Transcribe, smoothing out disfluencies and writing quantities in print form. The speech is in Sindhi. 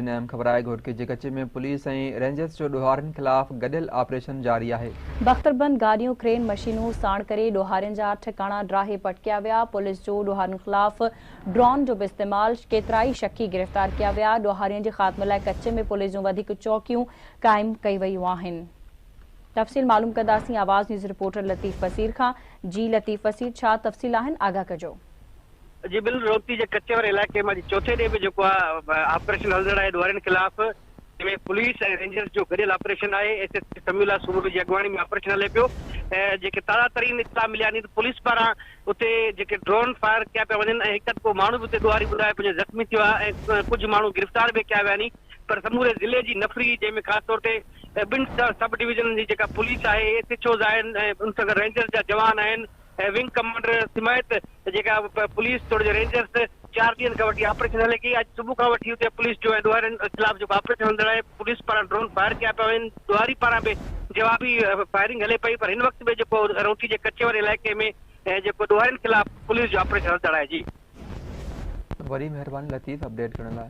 اهم خبر آهي گهوٽڪي جي ڪچي ۾ پوليس ۽ رينجرز جو ڏوهارين خلاف گڏيل آپريشن جاري آهي. بختربند گاڏيون ڪرين مشينون ساڻ ڪري ڏوهارين جا ٺڪاڻا ڊاهي پٽڪيا ويا، پوليس جو ڏوهارين خلاف ڊرون جو به استعمال، ڪيترائي شڪي گرفتار ڪيا ويا، ڏوهارين جي خاتمي لاء ڪچي ۾ پوليس جون وڌيڪ چوڪيون قائم ڪئي ويون آهن. تفصيل معلوم ڪنداسين آواز نيوز رپورٽر لطيف وزير کان، جي لطيف وزير ڇا تفصيل آهن آگاهه ڪجو. جي بل روتي جي ڪچي واري علائقي مان اڄ چوٿين ڏينهن به جيڪو آهي آپريشن هلندڙ آهي ڏوهارين خلاف جنهن ۾ پوليس ۽ رينجرز جو گڏيل آپريشن آهي S S P Samiullah Soomro جي اڳواڻي ۾ آپريشن هلي پيو ۽ جيڪي تازا ترين اطلاع مليا آهن ته پوليس پاران اتي جيڪي ڊرون فائر ڪيا پيا وڃن ۽ هڪ اڌ ڪو ماڻهو به اتي ڏوهاري ٻڌايو پيو وڃي زخمي ٿيو آهي ۽ ڪجهه ماڻهو گرفتار به ڪيا ويا آهن پر سموري ضلعي جي نفري جنهن ۾ خاص طور تي ٻن سب ڊويزنن جي جيڪا پوليس آهي ايس ايڇ اوز آهن ۽ ان سان گڏ رينجرز جا جوان آهن ۽ ونگ ڪمانڊر سميت جيڪا پوليس توڙي جو رينجرز 4 ڏينهن کان وٺي آپريشن هلي پئي، اڄ صبح کان وٺي اتي پوليس جو ۽ ڏوهارين خلاف جيڪو آپريشن هلندڙ آهي، پوليس پاران ڊرون فائر ڪيا پيا وڃن، ڏوهاري پاران به جوابي فائرنگ هلي پئي پر هن وقت به جيڪو رونٽي جي ڪچي واري علائقي ۾ جيڪو ڏوهارين خلاف پوليس جو آپريشن هلندڙ آهي جي. وڏي مهرباني لطيف اپڊيٽ ڪرڻ لاء.